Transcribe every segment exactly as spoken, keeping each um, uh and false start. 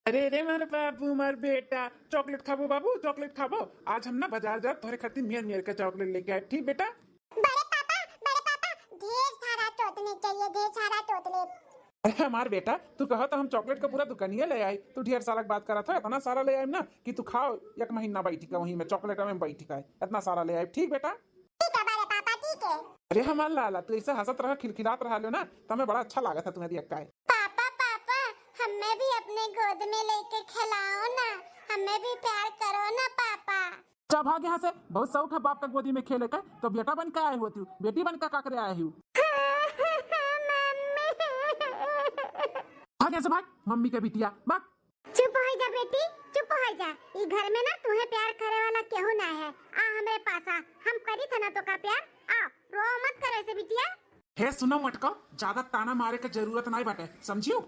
अरे रे, मार बाबू, मार बेटा, चॉकलेट खाबो बाबू, चॉकलेट खाबो। आज हम ना बाजार जाब, तोहरे खातिर मेर मेर के चॉकलेट लेके आए, ठीक बेटा? बड़े पापा, बड़े पापा, ढेर सारा चॉकलेट चाहिए, ढेर सारा चॉकलेट। अरे हमार बेटा, तू कहा तो हम चॉकलेट का पूरा दुकानिया ले आई। तू ढेर सारा बात करत हो, इतना सारा ले आई ना कि तू खाओ, एक महीना बैठ के वहीं में चॉकलेट में बैठ के, इतना सारा ले आई, ठीक बेटा? ठीक है बड़े पापा, ठीक है। अरे हमार लाला, तू ऐसे हंसत रहा, खिलखिलात रहा लो ना, तो हमें बड़ा अच्छा लागत है तुम्हें देख के। पापा, पापा, हमें भी अपने गोद में लेके खिलाओ ना, हमें भी प्यार करो ना पापा। जा भाग यहाँ से, बहुत शौक है बाप का गोदी में खेले का। तो बेटा बन के आए हुए तू, बेटी बन के का करे आए हो? मम्मी। भाग यहाँ से, भाग, मम्मी के बिटिया, भाग। चुप हो जा बेटी, चुप हो जा। ई घर में ना तुहे प्यार करे वाला केहू ना है। आ हमरे पास आ, हम करी था ना तो का प्यार। आ, रो मत करे से बिटिया। हे सुनो मटको, ज्यादा ताना मारे के जरूरत नहीं बाटे, समझियो?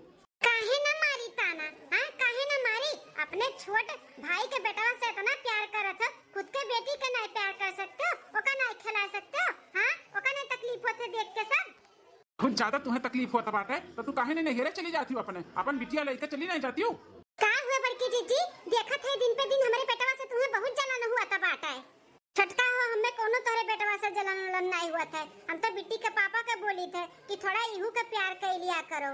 काहे ना मारी ताना, हाँ? काहे ना मारी? अपने छोट भाई के बेटवा से इतना प्यार करत हो, खुद के बेटी के नहीं प्यार कर सकते हो, ओका नहीं खिला सकते हो, हाँ? ओका नहीं तकलीफ होते देख के सब? कुछ ज्यादा तुम्हें तकलीफ होता बाटे, तो तू काहे नहीं नैहरे चली जाती हो अपने, अपन बिटिया लेके चली नहीं जाती हो? का हुआ बड़की जीजी, देखत है दिन पे दिन हमरे बेटवा से तुम्हें बहुत जलन हुआ था बाटे। छोटका हो, हमें कोनो तोहरे बेटवा से जलन उलन नहीं हुआ था। हम तो बिट्टी के पापा के बोली थे कि थोड़ा इहू के प्यार कर लिया करो।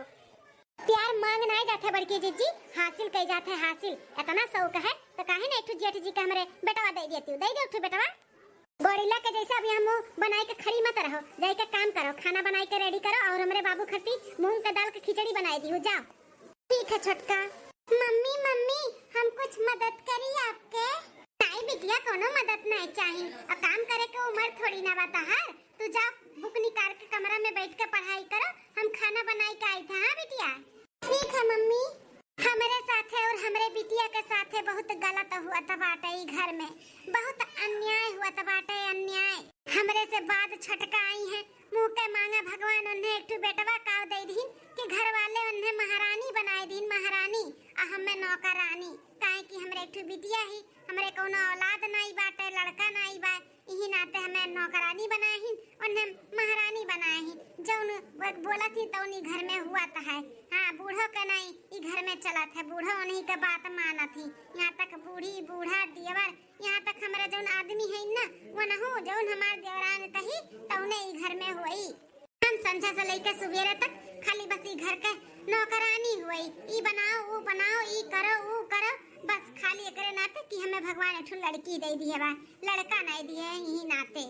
प्यार मांग नहीं जाते बड़की जीजी, हासिल कर जाते हासिल। इतना शौक है तो काहे नहीं एक ठो जेठ जी के हमरे बेटवा दे देती, दे दे एक ठो बेटवा। गोरिल्ला के जैसे अब यहाँ मुंह बनाए के खड़ी मत रहो, जाए के काम करो, खाना बनाए के रेडी करो और हमरे बाबू खातिर मूंग के दाल के खिचड़ी बनाए दी, जाओ। ठीक है छोटका। मम्मी, मम्मी, हम कुछ मदद करी आपके? नहीं बिटिया, कोनो मदद नहीं चाही। अब काम करे के उम्र थोड़ी ना बा तहार। तू जा, बुक निकाल के कमरा में बैठ के पढ़ाई करो, हम खाना बनाई के आई था। हाँ बिटिया? ठीक है मम्मी। हमरे साथे और हमरे बिटिया के साथे बहुत गलत हुआ था बाटे ई घर में, बहुत अन्याय हुआ था बाटे, अन्याय। हमरे से बाद छोटका आई है, मुंह के मांगा भगवान उन्हें एक ठो बेटवा काव दे दीन कि घर वाले उन्हें महारानी बनाए दीन, महारानी, आ हमें नौकरानी। काहे कि हमरे एक ठो बिटिया ही, हमरे कौनो औलाद नाई बाटे, लड़का नाई बा, इही नाते हमें नौकरानी बनाए ही, उन्हें महारानी बनाए ही। जौन वो बोलत ही तौन ई घर में हुआ त है। हाँ, बूढ़ो के नाई ई घर में चलत है, बूढ़ो उन्हीं के बात मानत ही। यहाँ तक बूढ़ी, बूढ़ा, देवर, यहाँ तक हमारा जौन आदमी है ना, वो नहु जौन हमार देवरान कही तौने ई घर में होई। हम संझा से लेके सुबेरे तक खाली बस ई घर के नौकरानी होई, ई बनाओ, ऊ बनाओ, ई करो, ऊ करो, बस खाली एकरे नाते कि हमें भगवान एक ठो लड़की दे दिए बा, लड़का नहीं दिए, यही नाते।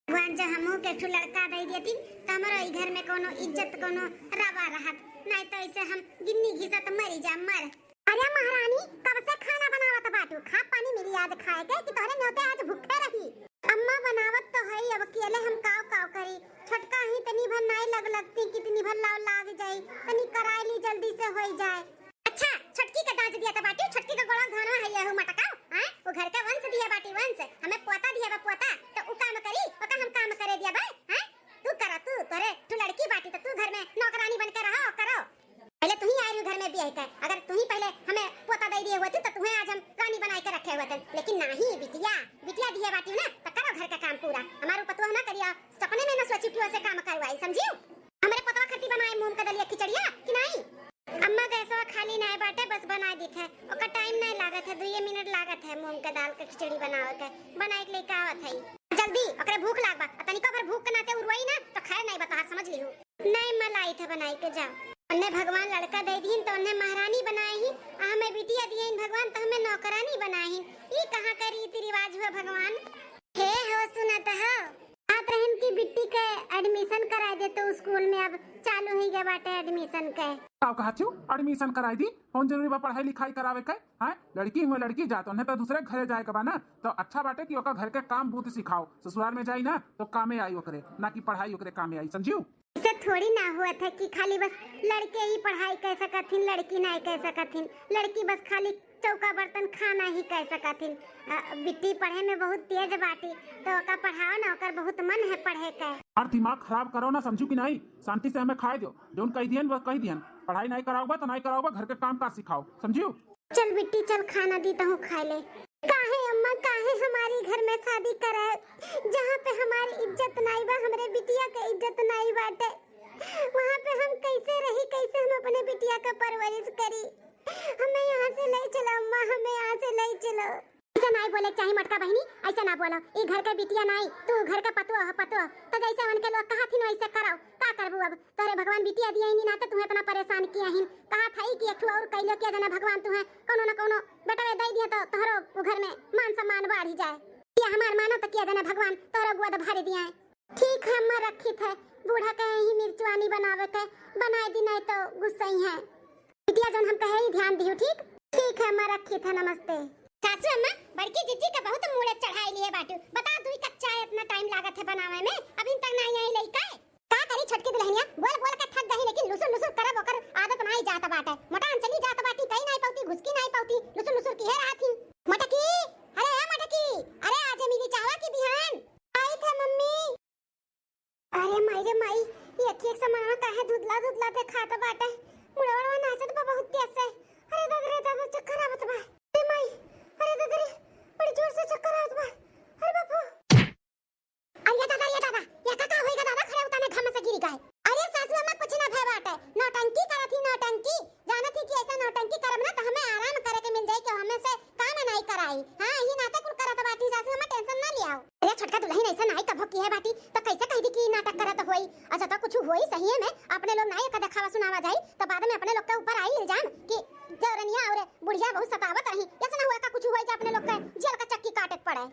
भगवान जब हमहू के एक ठो लड़का दे देती तो हमारा ई घर में कोनो इज्जत, कोनो रवा रहत, नहीं तो ऐसे हम गिन्नी घिसत मरी जा, मर। अरे महारानी, कब से खाना बनावत बाटू? खा पानी मिली आज खाए के कि तोहरे न्योते आज भूखे रही? अम्मा बनावत तो हई, अब अकेले हम काव काव करी। छोटका ही तनी भर नाई लग लगती, कितनी भर लाव लाग जाई, तनी कराई ली जल्दी से होई जाए। अच्छा, छोटकी के दाज दिया त बाटी, छोटकी के गोड़ा घाना है यहू मटका, हैं? वो घर के वंश दिया बाटी वंश, हमें पोता दिया बा पोता, तो उ काम करी, ओका हम काम करे दिया बा, हैं? तू करो, तू, तोरे, तू लड़की बाटी तो तू घर में नौकरानी बन के रहो, करो। पहले तू ही आए रही घर में बियाह के, अगर तू ही पहले हमें पोता दे दिए हुए थे तो तुम्हें आज हम रानी बनाए के रखे हुए थे, लेकिन नहीं बिटिया, बिटिया दिए बाटी ना तो करो घर का काम पूरा। हमारे पतोह ना करिया, सपने में ना सोची कि उसे काम करवाई, समझियो? हमारे पतवा खट्टी बनाए मूंग का दलिया खिचड़िया कि नहीं? अम्मा गैसवा खाली नहीं बाटे, बस बनाए देत है, ओकर टाइम नहीं लागत है, दुइये मिनट लागत है मूंग का दाल का खिचड़ी बनावे के, बनाए के लेके आवत है। जल्दी, ओकरे भूख लाग बा, आ तनिको अगर भूख के नाते उरुआई ना तो खैर नहीं बा तोहार, समझ लिहू। नहीं, मैं लाई थे बनाई के, जाओ। उन्हें भगवान लड़का दे दीन तो उन्हें महारानी बनाए ही, आ हमें बिटिया दिए भगवान तो हमें नौकरानी बनाए ही। ई कहाँ का रीति रिवाज हुआ भगवान? हे हो सुनत हो, बात रहन की बिट्टी के एडमिशन करा दे तो स्कूल में अब चालू ही गए बाटे एडमिशन के। का कहत हो? एडमिशन कराई दी? कौन जरूरी बा पढ़ाई लिखाई करावे के? हैं? लड़की हुए लड़की जात, उन्हें तो दूसरे घरे जाए के बा ना, तो अच्छा बाटे कि ओका घर के काम बूत सिखाओ, ससुराल में जाई ना तो कामे आई ओकरे, ना कि पढ़ाई ओकरे कामे आई, समझियो? ऐसे थोड़ी ना हुआ था कि खाली बस लड़के ही पढ़ाई कर सकत हिन, लड़की नहीं कर सकत हिन, लड़की बस खाली चौका बर्तन खाना ही कर सकत हिन। अ, बिट्टी पढ़े में बहुत तेज बाटी, तो ओका पढ़ाओ ना, ओकर बहुत मन है पढ़े के। और दिमाग खराब करो ना, समझू कि नहीं? शांति से हमें खाए दो, जौन कह दियन वो कह दियन, पढ़ाई नहीं कराओगा तो नहीं कराओगा, घर के काम काज सिखाओ, समझियो? चल बिट्टी, चल खाना दी तहूँ खाए ले। काहे अम्मा, काहे हमारी घर में शादी कराए, जहाँ पे हमारी इज्जत नाई बा, हमरे बिटिया के इज्जत नाई बाटे, वहाँ पे हम कैसे रही, कैसे हम अपने बिटिया का परवरिश करी? हमें यहाँ से अम्मा, हमें यहाँ से ले चलो। ऐसा नाई बोले के चाही मोटका बहिनी, ऐसा ना बोलो। ई घर के बिटिया नाई, तू घर के पतोह हो, पतोह। तो जैसे उनके लोग कहत हिन वैसे करो। का करबू अब? तोहरे भगवान बिटिया दिया ही नहीं ना, तो तुहे इतना परेशान किया हिन। कहत हई कि एक ठो और कैलो किया जाने भगवान तुहे कौनो ना कौनो बेटवे दे दिया तो तोहरो उ घर में मान सम्मान बढ़ जाए। ये हमार मानो तो किया जाने भगवान तोहरो गोद भर दिया है। ठीक है अम्मा, रखित है, बूढ़ा के ही मिर्चुआनी बनावे के, बनाए दी, नहीं तो गुस्सई है। बिटिया जौन हम कहे ही ध्यान दिहु, ठीक? ठीक है अम्मा, रखित है, नमस्ते। सासू अम्मा, बड़की जिज्जी के बहुत मूड़े चढ़ाई लिए बाटू। बता दुई कप चाय इतना टाइम लागत है बनावे में, अभी तक नहीं आई लइका। का करी छोटकी दुल्हनिया, बोल बोल के थक गई, लेकिन लुसुर लुसुर करब ओकर आदत नहीं जात बाटे। मोटान चली जात बाटी, कहीं नहीं पौती, घुसकी नहीं पौती, लुसुर लुसुर किहे रहत ही। मटकी, अरे ए मटकी, अरे आज मिली चाहवा की बिहान। आई था मम्मी। अरे माई रे माई, ये एक एक समानवा काहे धुदला धुदला देखात बाटे। मुड़वा नाचत बा बहुत तेज से। अरे दादा रे दादा, चक्कर आवत बा। अरे माई, अरे दादा रे, बड़ी जोर से चक्कर आवत बा। अरे बापू। अरे दादा, अरे दादा, ये का, का होइगा दादा, खड़े उताने घाम से गिरी गए। अरे सासू अम्मा कुछ ना भय बाटे, नौटंकी करत ही नौटंकी। जानत ही कि ऐसा नौटंकी करब ना तो हमें आराम करे के मिल जाई कि हमें से काम नहीं कराई। हाँ, यही नाते कुल करत बाटी सासू अम्मा, टेंशन ना लियाओ। अरे छोटका दुल्हन ऐसा नहीं कभो की है बाटी तो कैसे कह दी कि नाटक करत होई? अच्छा तो कुछ होई सही में, अपने लोग नहीं का देखावा सुनावा जाई तो बाद में अपने लोग के ऊपर आई इल्जाम कि देवरनिया और बुढ़िया बहुत सतावत रही। ऐसा ना हुआ का कुछ हुआ कि अपने लोग के जेल का चक्की काटे के पड़े।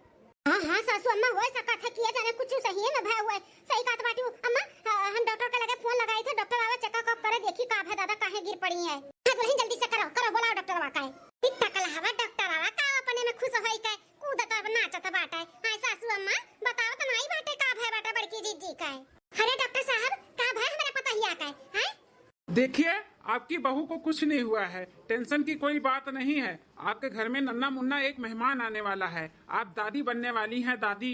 हाँ, हाँ, सासू अम्मा, हो सकत है कि ये जाने कुछ सही में भय हुए। सही कहत बाटी अम्मा, अ, हम डॉक्टर के लगे फोन लगाई थे, डॉक्टर आवा चेकअप करे, देखी का भय दादा, काहे गिर पड़ी है। हाँ, दुल्हन जल्दी से करो, करो, बुलाओ डॉक्टर आवा का है। इतना कल हवा डॉक्टर आवा का अपने में खुश होई के कूदत अब नाचत बाटे। हाँ, सासू अम्मा, बताओ तो नाई बाटे का भय बाटे बड़की जिज्जी का है। अरे डॉक्टर साहब, का भय हमारे पता ही आ का है, हैं? देखिए, आपकी बहू को कुछ नहीं हुआ है, टेंशन की कोई बात नहीं है। आपके घर में नन्ना मुन्ना एक मेहमान आने वाला है, आप दादी बनने वाली हैं, दादी।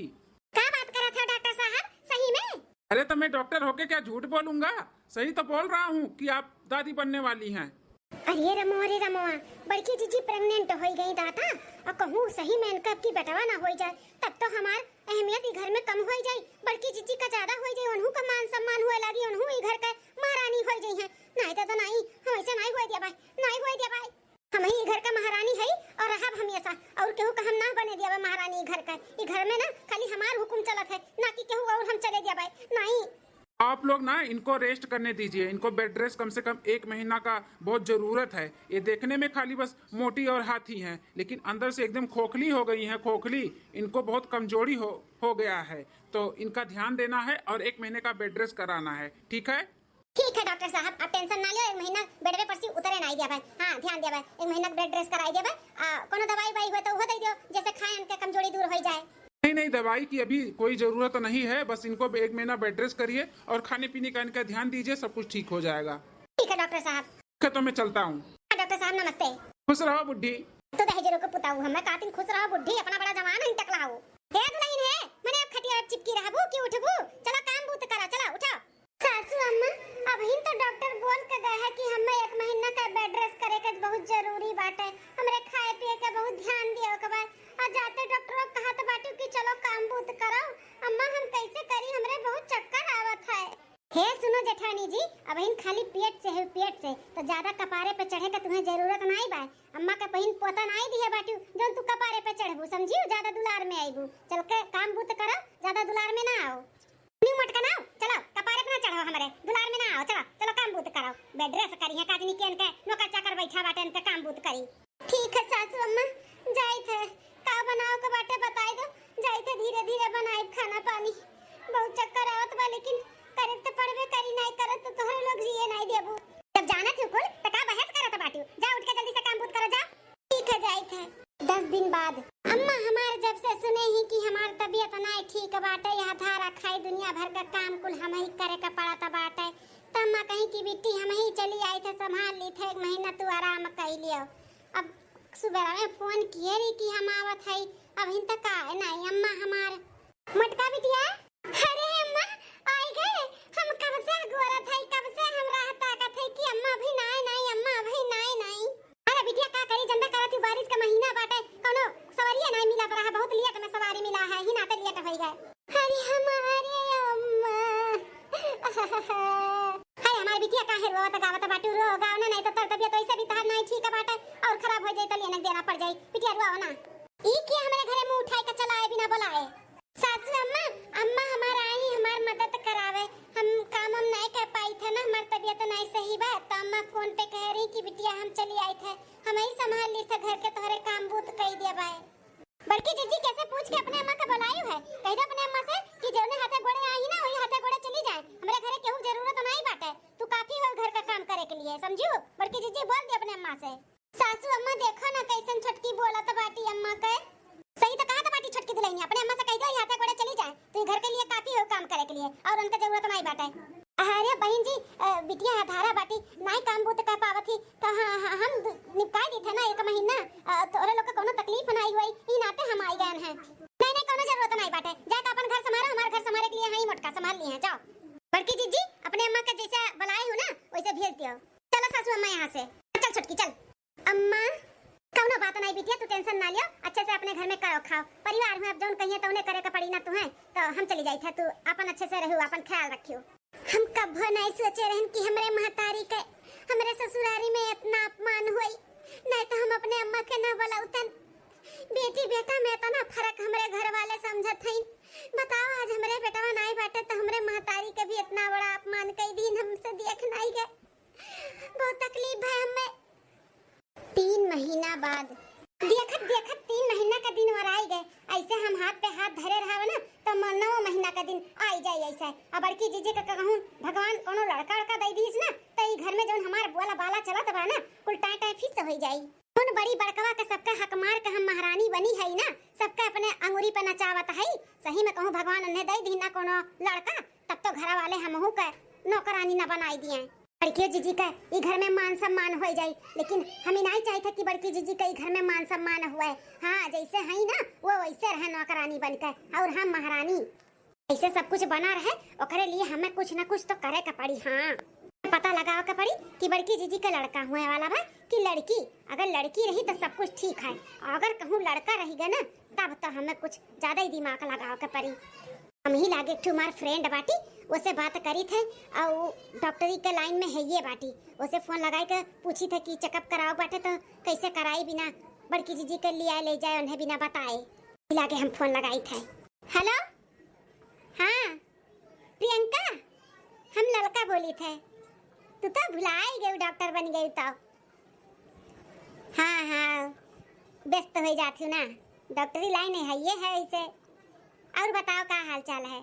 का बात करत है डॉक्टर साहब, सही में? अरे तो मैं डॉक्टर होके क्या झूठ बोलूंगा, सही तो बोल रहा हूँ कि आप दादी बनने वाली हैं। अरे रमो, अरे रमो, बड़की जीजी प्रेग्नेंट हो गई दादा, और कहूँ सही में इनका की बेटवा ना हो जाए, तब तो हमार अहमियत ई घर में कम होई जाई, बड़की जिज्जी का ज्यादा होई जाई, उन्हू का मान सम्मान होए लागी, उन्हू ई घर का महारानी होई जाई हैं। नाई दादा नाई, हम ऐसे नाई होए दिया भाई, नाई होए दिया भाई। हम ही ई घर का महारानी है और रहब हमेशा, और केहू का हम ना बने दिया भाई महारानी ई घर का। ई घर में ना खाली हमार हुकुम चलत है, ना कि केहू और हम चले दिया भाई, नाई। आप लोग ना इनको रेस्ट करने दीजिए, इनको बेड रेस्ट कम से कम एक महीना का बहुत ज़रूरत है। ये देखने में खाली बस मोटी और हाथी हैं, लेकिन अंदर से एकदम खोखली हो गई हैं, खोखली। इनको बहुत कमजोरी हो, हो गया है, तो इनका ध्यान देना है और एक महीने का बेड रेस्ट कराना है, ठीक है? ठीक है डॉक्टर साहब, आप टेंशन ना लियो, एक महीना बेडवे पर से उतरे ना दिया भाई। हाँ, ध्यान दिया भाई, एक महीना बेड रेस्ट कराई दिया भाई। आ, कोनो दवाई वाई हुए तो वो दे दियो, जैसे खाए इनके कमजोरी दूर हो जाए। नहीं, नहीं, दवाई की अभी कोई ज़रूरत नहीं है, बस इनको एक महीना बेड रेस्ट करिए और खाने पीने का इनका ध्यान दीजिए, सब कुछ ठीक हो जाएगा। ठीक है डॉक्टर साहब। ठीक है, तो मैं चलता हूँ। हाँ, डॉक्टर साहब, नमस्ते। खुश रहो बुढ़ी। तू दहेजरो को पुताऊ, हमें कातिन खुश रहो बुढ़ी, अपना बड़ा जवान है, टकलाओ। हे दुल्हन है, मने अब खटिया चिपकी रहबू कि उठबू? चलो काम बूत करा, चलो उठो। सासू अम्मा, अबहिन तो डॉक्टर बोल के गए है कि हमें एक महीना का बेड रेस्ट करे के बहुत जरूरी बाटे, हमरे खाए पिए के बहुत ध्यान दियो के बा। आ जाते डॉक्टर कहत बाटू कि चलो काम बूत करो। अम्मा, हम कैसे करी, हमरे बहुत चक्कर आवत है। हे सुनो जेठानी जी, अबहिन खाली पेट से है, पेट से, तो ज्यादा कपारे पे चढ़े के तुम्हें जरूरत नाई बा। अम्मा के पहिन पोता नाई दिहे बाटू, जौन तू कपारे पे चढ़बू, समझियो, ज्यादा दुलार में आईबू। चल के काम बूत करो, ज्यादा दुलार में ना आओ। न्यू मटका ना, चलो, कपारे पे ना चढ़ो हमरे, दुलार में ना आओ, चलो, चलो काम बूत करो। बेड रेस्ट करी है, काजनी के इनके नौकर चाकर बैठा बाटे, इनके काम बूत करी। ठीक है सासू अम्मा, जाइत है, का बनाओ के बाटे बताई दो, जाइत है धीरे धीरे बनाई खाना पानी। बहुत चक्कर आवत बा, लेकिन करे तो पड़बे करी, नहीं करे तो तोहरे लोग जिए नहीं देबू। जब जानत हो कुल, तो का बहस करत बाटू? जा उठ के जल्दी से काम बूत करो, जा। ठीक है, जाइत है। दस दिन बाद। अम्मा हमार जब से सुने ही कि हमार तबीयत नाय ठीक बाटे, यह धारा खाई दुनिया भर का काम कुल हम ही करे का पड़त बाटे, त अम्मा कहीं कि बिट्टी हम ही चली आई थे, संभाल ली थे, एक महीना तू आराम कर लियो। अब सुबह में फोन किए रही कि हम आवत हई, अब हिन तक आए नाई अम्मा हमार। मोटका बिटिया, अरे अम्मा, आई गए। हम कब से अगोरत हई, कब से हम राह ताकत हई कि अम्मा अभी नाय, नाय, अम्मा अभी नाय, नाय। अरे बिटिया, का करी, जनबे करत हू, बारिश का महीना बाटे, कौनो सवारिया नाय मिला पड़ा है, बहुत लेट में सवारी मिला है, ही नाते लेट होई गए। अरे हमारे अम्मा। अरे हमार अरे बिटिया, काहे रोवत गावत बाटू? रो गाव ना, नाहीं तो तोर तबियत वैसे भी तोहार नाहीं ठीक बाटे, और खराब हो जाई तो लेने देना पड़ जाई। बिटिया, रोवा ना। ई के हमरे घरे मुंह उठाए के चला आए बिना बोलाए? सासू अम्मा, अम्मा हमार आई, हमार मदद करावे। हम काम हम नाहीं कर पाई थे ना, हमार तबियत नाहीं सही बा, तो अम्मा फोन पे कह रही कि बिटिया हम चली आई थे, हम ही संभाल ली थे घर के, तोहरे काम बूत कई दिया बाए। बड़की जीजी कैसे पूछ के अपने अम्मा का बुलायू है? कह दो अपने अम्मा से कि जौने हाथे गोड़े आई ना, वही हाथे गोड़े चली जाए। हमरे घरे केहू जरूरत नाहीं बाटे, तू काफी हो घर का काम करे के लिए, समझू? बड़की जीजी बोल दे अपने अम्मा से। सासू अम्मा देखो ना कैसन छोटकी बोलत बाटी अम्मा के। सही तो कहत बाटी छोटकी दुल्हनिया, अपने अम्मा से कह दो, वही हाथे गोड़े चली जाए, तू घर के लिए काफी हो काम करे के लिए, और उनका जरूरत नाहीं बाटे। अरे बहिन जी, अ, बिटिया हधारा बाटी, नाहीं काम बूत कर पावत ही, तो हाँ, हाँ, हम दु-, निपटाई दी थे ना एक महीना, अ, तोहरे लोग के कोनो तकलीफ नाहीं होई, ई नाते हम आई गए हैं। नाहीं, नाहीं, कोनो जरूरत नाहीं बाटे, जा तो अपन घर संभारो, हमार घर संभारे के लिए हाँ ही मोटका संभाल लिए हैं, जाओ। बड़की जीजी, अपने अम्मा के जैसे बुलाए हो ना, वैसे भेज दियो। चलो सासू अम्मा यहाँ से, चल छोटकी, चल। अम्मा, कौनो बात नाहीं बिटिया, तू tension ना लियो, अच्छे से अपने घर में करो खाओ, परिवार में अब जौन कहिए तौने करे के पड़ी ना तुहें, तो हम चली जाई थे, तू अपन अच्छे से रहू, अपन ख्याल रखियो। हम कभो नाहीं सोचे रहन कि हमरे महतारी के हमरे ससुरारी में इतना अपमान होई, नाहीं तो हम अपने अम्मा के ना बुलाउतन। बेटी बेटा में इतना फर्क हमरे घर वाले समझत हईन, बताओ आज हमरे बेटवा नाहीं बाटे तो हमरे महतारी के भी इतना बड़ा अपमान कई दिन हमसे देख नाहीं गए। बहुत तकलीफ है हमें। तीन महीना बाद। देखत देखत तीन महीना का दिन ओराई गए। ऐसे हम हाथ पे हाथ धरे रहावे ना, तो म-, नौ महीना का दिन आई जाई ऐसे। अब बड़की जीजी का कहूँ भगवान कोनो लड़का लड़का दे दीस ना, तो ई घर में जौन हमार बोला बाला चलत बा ना, कुल टाँय टाँय फिस हो जाई। कौन बड़ी बड़कवा के सबका हक मार के हम महारानी बनी है ना, सबका अपने अंगुरी पे नचावत है। सही में कहूँ भगवान उन्हें दे दी ना कोनो लड़का, तब तो घर वाले हमहू के नौकरानी न बनाई दिए। बड़की जीजी का ई घर में मान सम्मान हो जाई, लेकिन हम ही नाहीं चाहित कि बड़की जीजी का ई घर में मान सम्मान हुए। हाँ, जैसे हई ना, वो वैसे रहे नौकरानी बन के, और हम महारानी। ऐसे सब कुछ बना रहे, ओकरे लिए हमें कुछ न कुछ तो करे के पड़ी। हाँ, पता लगावे के पड़ी कि बड़की जीजी का लड़का हुए वाला बा कि लड़की। अगर लड़की रही तो सब कुछ ठीक है, अगर कहूँ लड़का रही गए ना, तब तो हमें कुछ ज्यादा ही दिमाग लगावे के पड़ी। हम ही लागे एक ठो हमार friend बाटी, ओसे बात करी थे, और डॉक्टरी के line में है ये बाटी, ओसे फोन लगाई के पूछी थे कि checkup कराओ बाटे तो कैसे कराई बिना बड़की जीजी के लिए ले जाए उन्हें बिना बताए। लागे हम फोन लगाई थे। हेलो, हाँ प्रियंका, हम ललका बोली थे, तू तो भुलाई गई डॉक्टर बन गई तो। हाँ, हाँ, व्यस्त हो जात हूँ ना, डॉक्टरी line है, ये है इसे। और बताओ, का हाल चाल है?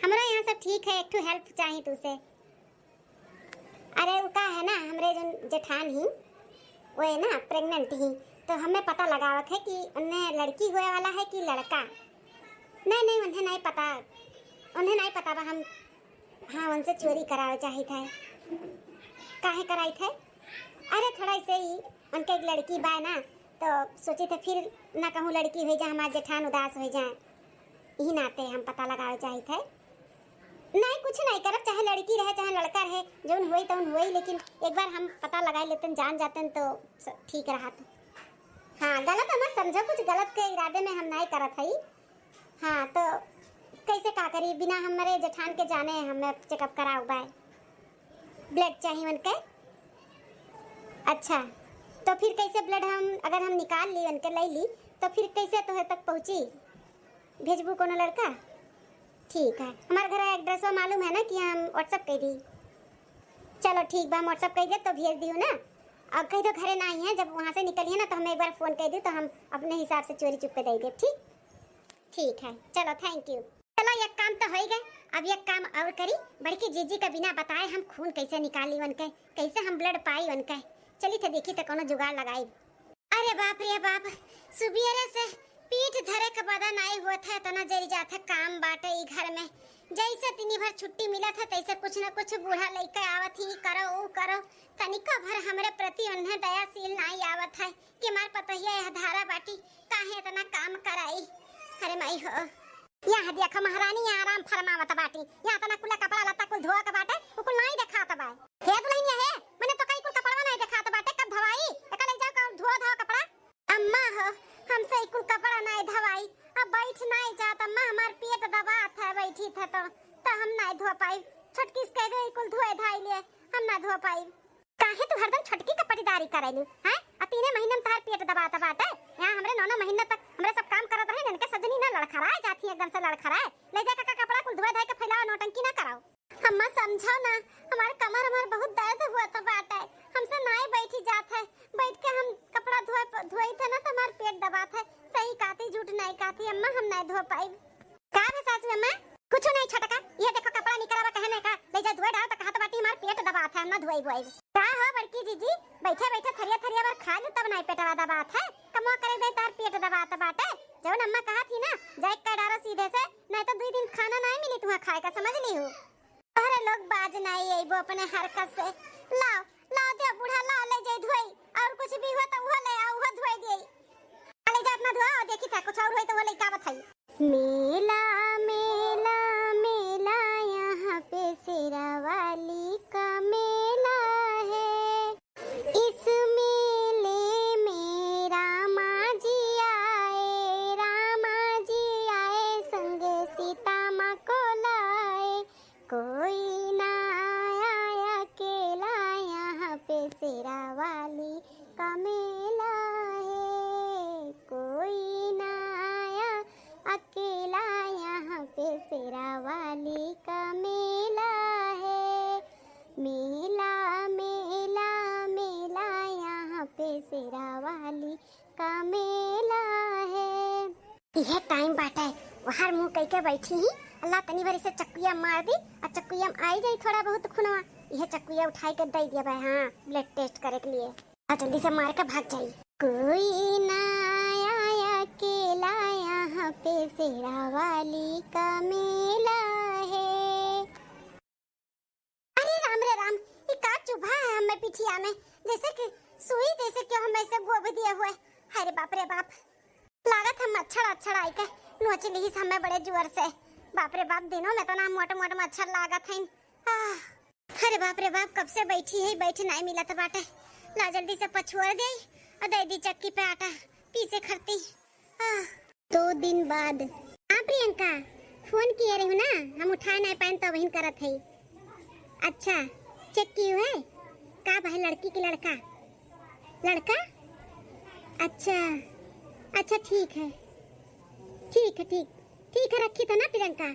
हमरा यहाँ सब ठीक है, एक ठो help चाही तुसे। अरे, वो का है ना, हमरे जौन जेठान ही, वो है ना, pregnant ही, तो हमें पता लगावत है कि उन्हें लड़की हुए वाला है कि लड़का। नहीं, नहीं, उन्हें नहीं पता, उन्हें नहीं पता बा। हम हाँ, उनसे चोरी करावे चाहित है। काहे कराइत है? अरे, थोड़ा ऐसे ही, उनके एक लड़की बा ना, तो सोचित है फिर ना कहूँ लड़की हो जाए, हमार जेठान उदास हो जाए, यही नाते हम पता लगावे चाहित है। नहीं, कुछ नहीं करब, चाहे लड़की रहे, चाहे लड़का रहे, जौन होई तौन होई, लेकिन एक बार हम पता लगा लेते, जान जाते तो स-, ठीक रहत। हाँ, गलत मत समझो, कुछ गलत के इरादे में हम नहीं करत हई। हाँ, तो कैसे का करी, बिना हमरे जेठान के जाने हमें checkup कराओ बाय? Blood चाहिए उनके। अच्छा, तो फिर कैसे blood हम, अगर हम निकाल ली उनके, ले ली, तो फिर कैसे तोहे तक पहुँची? भेजबू कोनो लड़का? ठीक है, हमारे घर address मालूम है ना कि हम WhatsApp कर दी। चलो ठीक बा, हम WhatsApp कर दे तो भेज दियो ना। और कह दो घरे ना आई है, जब वहाँ से निकलिए ना तो हमें एक बार फोन कर दो, तो हम अपने हिसाब से चोरी चुप के दे दे, ठीक? ठीक है, चलो, thank you। चलो, एक काम तो हो ही गए, अब एक काम और करी, बड़की जीजी का बिना बताए हम खून कैसे निकाली उनके, कैसे हम blood पाई उनके। चली थे देखी थे कोनो जुगाड़ लगाई। अरे बाप रे बाप, सुबेरे से पीठ धरे के बदन आई होत है, इतना जरी जात है काम बाटे ई घर में। जैसे तिनी भर छुट्टी मिलत है, तैसे कुछ न कुछ बूढ़ा लइके आवत ही, "ई करो, ऊ करो।" तनिको भर हमरे प्रति उन्हें दयाशील नाई आवत है कि हमार पतोहिया यह धारा बाटी, काहे इतना काम कराई? अरे माई हो। यहाँ देखो महारानी, यहाँ आराम फरमावत बाटी। यहाँ इतना कुला कपड़ा लत्ता कुल धोआ के बाटे, वो कुल नाई देखात बा। हे दुल्हनिया हे, मने तो कई कुल कपड़वा नाई देखात बाटे, कब धोवाई? एका ले जाओ, कब धो धो कपड़ा। अम्मा हो, हमसे ई कुल कपड़ा नाई धोवाई, अब बैठ नाई जात अम्मा, हमार पेट दबात है, बैठी थे तो, तो हम नाई धो पाई। छोटकी से कह दे, कुल धोए धाई लिए, हम ना धो पाई। काहे तू हरदम छोटकी का पटीदारी करेलू, हैं? आ तीने महीने में तहार पेट दबात बाटे। यहाँ हमरे नौ नौ महीना तक हमरे सब काम करत रहे, इनके सजनी ना लड़खड़ाए जाती है, एकदम से लड़खड़ाए। ले जा का कपड़ा कुल धोए धाई के फैलाओ, नौटंकी ना कराओ। अम्मा समझाओ ना, हमार कमर हमार बहुत दर्द हुआ तो बाटे, हमसे नाई बैठी जात है, बैठ के हम कपड़ा धोए प-, धोई थे ना तो हमार पेट दबात है। सही कहती, झूठ नाई कहती अम्मा, हम नाई धो पाई। का बे सासू अम्मा? कुछ नहीं छोटका, ये देखो कपड़ा निकरा बा, कहे नहीं का, ले जा धोए डाल, तो कहत बाटी हमार पेट दबात है, हम ना धोई बोई। का हो बड़की जीजी, बैठे बैठे थरिया थरिया भर खा लू तब नाई पेटवा दबात है, कमवा करे दे तार पेट दबात बाटे। जवन अम्मा कहा थी ना, जाए का डारो सीधे से, नहीं तो दुई दिन खाना नाई मिली तुहा खाए का, समझ ली हूँ। अरे लोग बाज नाई अइबो अपने हरकत से। लाओ, लाओ दे बूढ़ा, लाओ ले जाई धोई, और कुछ भी हुआ तो उहो ले आओ, उहो धोई दे। ले जा अपना धोआ, और देखी था कुछ और होई तो वो लइका बताई। मेला, मेला, मेला, यहाँ पे शेरा वाली का मेला है। इस मेले में रामा जी आए, रामा जी आए, संग सीता माँ को लाए। कोई ना आया अकेला, यहाँ पे शेरा वाली का मेला है। कोई ना आया अकेला, यहाँ पे शेरा वाली का मेला है। मेला, मेला, मेला, यहाँ पे शेरा वाली का मेला है। इहे टाइम बाटे, बाहर मुंह कइके बैठी ही, अल्लाह तनी भर इसे चक्कुया मार दी, आ चक्कुया में आई जाई थोड़ा बहुत खूनवा, इहे चक्कुया उठाई के दे दिया भाई, हाँ, ब्लड टेस्ट करे के लिए। आ जल्दी से मार के भाग जाई। कोई ना आया अकेला, यहाँ पे शेरा वाली का मेला है। अरे राम रे राम, ई का चुभा है हमें पिठिया में, जैसे कि सुई जैसे क्यों हमें से गोभ दिए हुए। अरे बाप रे बाप, लागत है मच्छर अच्छर आई के नोच लीस हमें बड़े जोर से। बाप रे बाप, दिनों में तो ना मोट मोट मच्छर लागत है। आह, अरे बाप रे बाप, कब से बैठी है, बैठ नाई मिलत बाटे। ला जल्दी से पछुआर दे और दे दी चक्की पे आटा पीसे खरती। आह। दो दिन बाद। हाँ प्रियंका, फोन किए रहू ना, हम उठाए नाई पाएन तो वहीन करत है। अच्छा, चेक कियो है? का भाई, लड़की की लड़का? लड़का? अच्छा, अच्छा ठीक है, ठीक है, ठीक, ठीक है, रखी तो ना प्रियंका।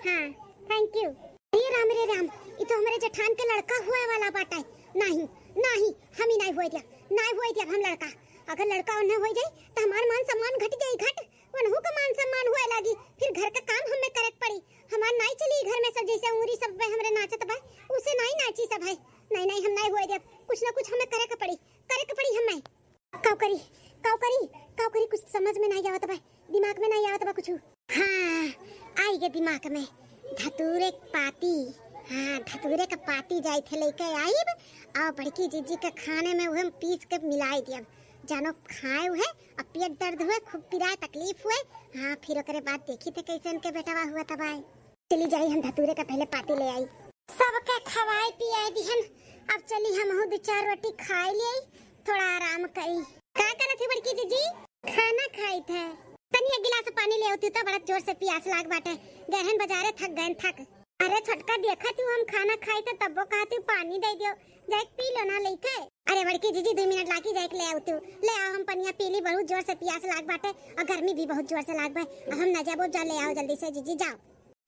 हाँ, thank you। अरे राम रे राम, ई तो हमरे जेठान के लड़का हुए वाला बाटे। नहीं, नहीं, हम ही नहीं हुए दिया, नहीं हुए दिया हम लड़का। अगर लड़का उन्हें हो जाई तो हमार मान सम्मान घट जाई, घट। उनहू का मान सम्मान हुए लागी, फिर घर का काम हमें करे के पड़ी। हमार नाई चली घर में सब जैसे उंगरी सब पे हमरे नाचत बा, उसे नाई नाची सब है। नहीं, नहीं, हम नहीं हुए देब, कुछ ना कुछ हमें करे के पड़ी, करे के पड़ी हमें। काव करी, काव करी, काव करी, कुछ समझ में नहीं आवत बा, दिमाग में नहीं आवत बा कुछ। हाँ, आई गे दिमाग में, धतूरे के पाती। हाँ, धतूरे का पाती जाई थे लेके आईब, और बड़की जीजी के खाने में उहे पीस के मिलाई दियब, जानो खाए उहे, अब पेट दर्द हुए, खूब पिराए, तकलीफ हुए। हाँ, फिर ओकरे बाद देखी थे कैसे इनके बेटवा हुआ तब आए। चली जाई, हम धतूरे का पहले पाती ले आई। सबके खवाए पियाए दिहन, अब चली हमहू दो चार रोटी खाए ले आई, थोड़ा आराम करी। का करत ही बड़की जीजी? खाना खाई थे। तनी एक गिलास पानी ले आती तो बड़ा जोर से पियास लाग बाटे, गहन बाजारे थक गए थक। अरे छोटका, देखा तू हम खाना खाई तो तब्बो कहती पानी दे दियो, जाए पी लो ना लेके। अरे बड़की जीजी, दो मिनट लागी, जाए के ले आऊ तू। ले आओ, हम पनिया पी ली, बहुत जोर से पियास लाग बाटे और गर्मी भी बहुत जोर से लाग बा। अब हम ना जाबो, जा ले आओ जल्दी से जीजी, जाओ।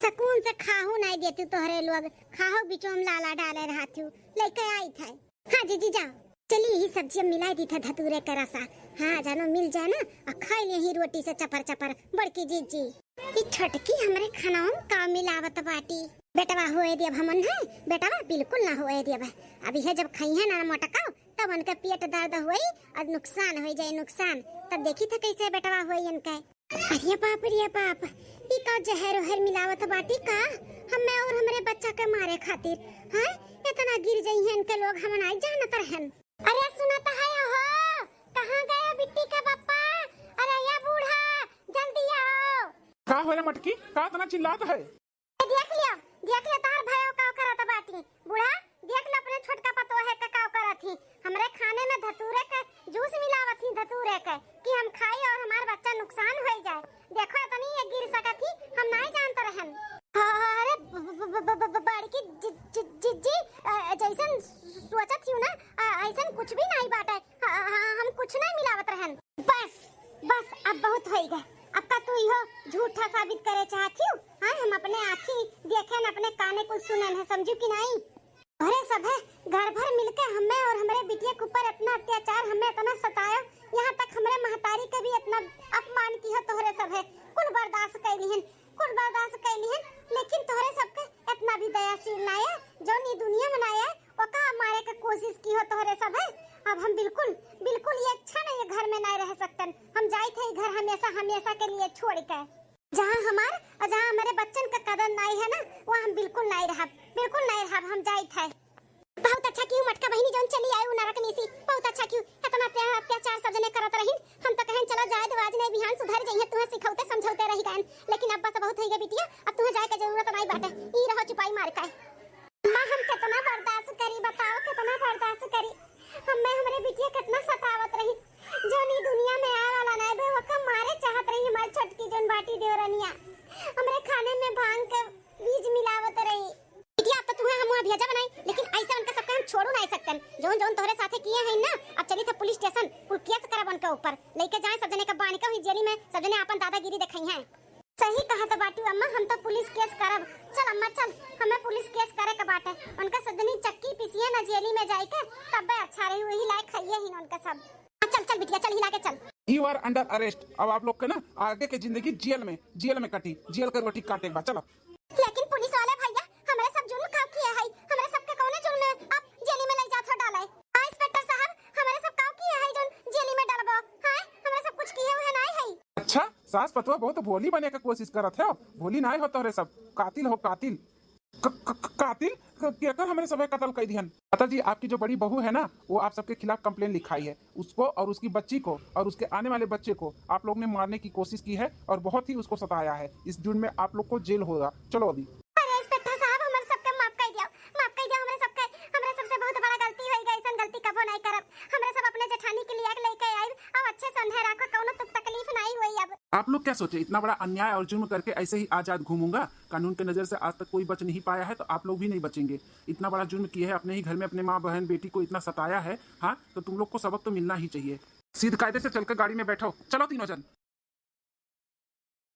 सुकून से खाहू नहीं देती तोहरे लोग, खाहो बिचो हम लाला डाले रहत हूँ, लेके आई थे। हाँ जीजी जाओ, चली यही सब्जी में मिलाई दी थे धतूरे के रसा। हाँ जानो, मिल जाए ना और खाई ले ही रोटी से चपर चपर बड़की जीजी। ई छोटकी हमरे खानाओं में का मिलावत बाटी? बेटवा होए देब हमन है, बेटवा बिल्कुल ना होए देब। अब यह जब खाई है ना मोटकाओ, तब उनके पेट दर्द होई और नुकसान हो जाए, नुकसान। तब देखी थे कैसे बेटवा होई इनके। अरे बाप रे बाप, ई का जहर ओहर मिलावत बाटी का? हमें और हमरे बच्चा के मारे खातिर, हैं? इतना गिर जाई हैं इनके लोग, हम नाई जानत रहन। अरे सुनत है हो, कहाँ गया बिट्टी का पप्पा? अरे या बूढ़ा, जल्दी आओ। का हो रे मटकी, का इतना चिल्लात है? ए, देख लियो, देख लियो, तोहर भयो का करत बाटी। बूढ़ा, देख लो अपने छोटका पतोह है का, का करत ही। हमरे खाने में धतूरे के जूस मिलावत ही, धतूरे के, कि हम खाई और हमार बच्चा नुकसान होई जाए। देखो, इतनी ये गिर सकत ही, हम नाई जानत रहन। अरे ब-, ब-, बड़की जि-, जि-, जिज्जी, अ, जैसन सोचत हियो ना, अ, ऐसन कुछ भी नाहीं बाटे। ह-, ह-, हम कुछ नाहीं मिलावत रहन। बस, बस, अब बहुत होइगा। अब का तू इहो झूठा साबित करे चाहत हियो? हाँ, हम अपने आँखी देखेन, अपने काने कुल सुनेन है, समझू कि नाहीं? अरे सभे घर भर मिलके हमें और हमरे बिटिया के ऊपर इतना अत्याचार, हमें इतना सतायो, यहाँ तक हमरे महतारी के भी इतना अपमान किहो तोहरे सभे। कुल बर्दाश्त कैलिहन, कुल बर्दाश्त कैलिहन, लेकिन तोहरे सबके इतना भी दयाशील नाहीं है, जौन ई दुनिया में नाहीं है, ओका मारे के कोशिश किहो तोहरे सभे। अब हम बिल्कुल, बिल्कुल ये अच्छा नाहीं है, घर में नाहीं रह सकतन। हम जाइत है घर हमेशा, हमेशा के लिए छोड़ के। जहाँ हमार और जहाँ हमरे बच्चन का कदर नाहीं है ना, वहाँ हम बिल्कुल नाहीं रहब, बिल्कुल नाहीं रहब, हम जाइत है। बहुत अच्छा किहू मटका बहिनी जौन चली आए उ नरक में से, बहुत अच्छा किहू। इतना अत्या-, अत्याचार सब जने करत रहिन, हम तो कहेन चला जाए दो, आज नाहीं बिहान सुधर जइहे, तुहें सिखौते समझौते रहि गएन, लेकिन अब बस बहुत होइगा बिटिया, अब तुहें जाए के जरूरत नाहीं बाटे, ई रहो चुपाई मार के। अम्मा हम कितना बर्दाश्त करी, बताओ कितना बर्दाश्त करी, हमें हमरे बिटिया कितना सतावत रही, जौन ई दुनिया में आए वाला नाहीं बे, ओका मारे चाहत रही हमार छोटकी जौन बाटी देवरनिया, हमरे खाने में भांग के बीज मिलावत रही। बिटिया, अब तो तुहें हम वहाँ भेजब नाहीं, लेकिन ऐसे उनका सबके हम छोड़ू नाहीं सकतन। जौन जौन तोहरे साथे किहे हैं ना, अब चली थे पुलिस स्टेशन, कुल केस करब उनके ऊपर। लेके जाए सब जने का बांध के वहीं जेली में, सब जने आपन दादागिरी देखइहें। सही कहत बाटू अम्मा, हम तो पुलिस केस करब। चल अम्मा चल, हमें पुलिस केस करे के बाटे। उनका सब जनी चक्की पीसिए ना जेली में जाइके, तब्बे अच्छा रही, वही लायक हइये ही उनका सब। हाँ, चल चल बिटिया, चल हिला के चल। You are under arrest। अब आप लोग के ना आगे के जिंदगी जेल में, जेल में कटी, जेल के रोटी काटे के बाद। चलो। लेकिन पुलिस वाले भैया, हमरे सब जुल्म का किहे है? हमरे सबके कौने जुल्म में आप जेली में ले जात हो डाले? हाँ इंस्पेक्टर साहब, हमरे सब का किहे है जौन जेली में डलबो? हाँ, हमरे सब कुछ किहे हुए नाहीं है। अच्छा, सास पतोह बहुत भोली बने के कोशिश करत हो, भोली नाहीं हो तोहरे सब, कातिल हो कातिल। क-, क-, क-, कातिल? क-, केकर हमरे सभे कत्ल कइ दिहन? माता जी, आपकी जो बड़ी बहू है ना, वो आप सबके खिलाफ कंप्लेन लिखाई है। उसको और उसकी बच्ची को और उसके आने वाले बच्चे को आप लोग ने मारने की कोशिश की है और बहुत ही उसको सताया है। इस जुर्म में आप लोग को जेल होगा। चलो अभी। अरे इंस्पेक्टर साहब, हमरे सबके माफ कइ दियो, माफ कइ दियो हमरे सबके। हमरे सबसे बहुत बड़ा गलती होइ गई, ऐसन गलती कबो नाहीं करब। हमरे सब अपने जेठानी के लिए लेके आइब, अब अच्छे से उन्हें रखो, कौनो तुक तकलीफ नाहीं होई अब। आप लोग क्या सोचे, इतना बड़ा अन्याय और जुर्म करके ऐसे ही आजाद घूमूंगा? कानून के नजर से आज तक कोई बच नहीं पाया है, तो आप लोग भी नहीं बचेंगे। इतना बड़ा जुर्म किए है, अपने ही घर में अपने माँ, बहन, बेटी को इतना सताया है, हाँ, तो तुम लोग को सबक तो मिलना ही चाहिए। सीध कायदे से चलकर गाड़ी में बैठो, चलो तीनों जन।